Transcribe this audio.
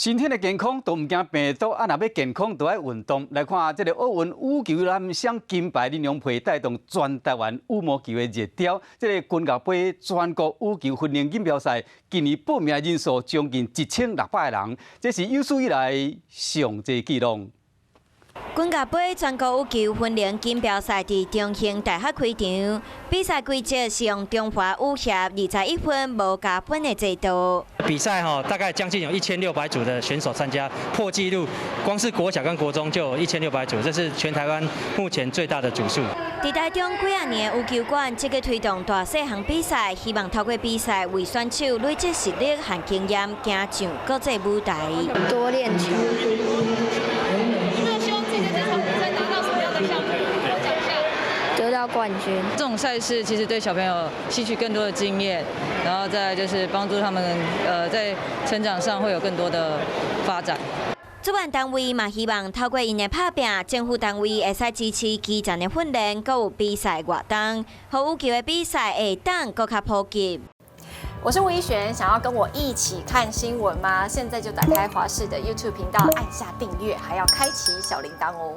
身體的健康都毋驚病毒，啊，若欲健康就愛運動。來看這个奧運羽球男雙金牌林洋配帶動全台灣羽毛球的熱潮。這个軍樂盃全國羽球分齡錦標賽，今年報名人數將近1600個人，這是有史以來上濟紀錄。軍樂盃全國羽球分齡錦標賽佇中興大學開場，比賽規則是用中華羽協21分無加分的制度。比賽哈，大概將近有1600組的選手參加，破紀錄。光是國小跟國中就有一千六百組，這是全台灣目前最大的組數。佇台中幾仔年的羽球館積極推動大細項比賽，希望透過比賽為選手累積實力和經驗，行上國際舞台。多練球。那希望自己在這場比賽拿到什麼樣的項目？講一下。得到冠軍。這種賽事其實對小朋友吸取更多的經驗，然後再就是幫助他們，在成長上會有更多的發展。主辦單位嘛希望透過𪜶的拍拚，政府單位會使支持基層的訓練，閣有比賽活動，予羽球的比賽會當閣較普及。我是吳怡璇，想要跟我一起看新聞嗎？現在就打開華視的 YouTube 頻道，按下訂閱，還要開啟小鈴鐺哦。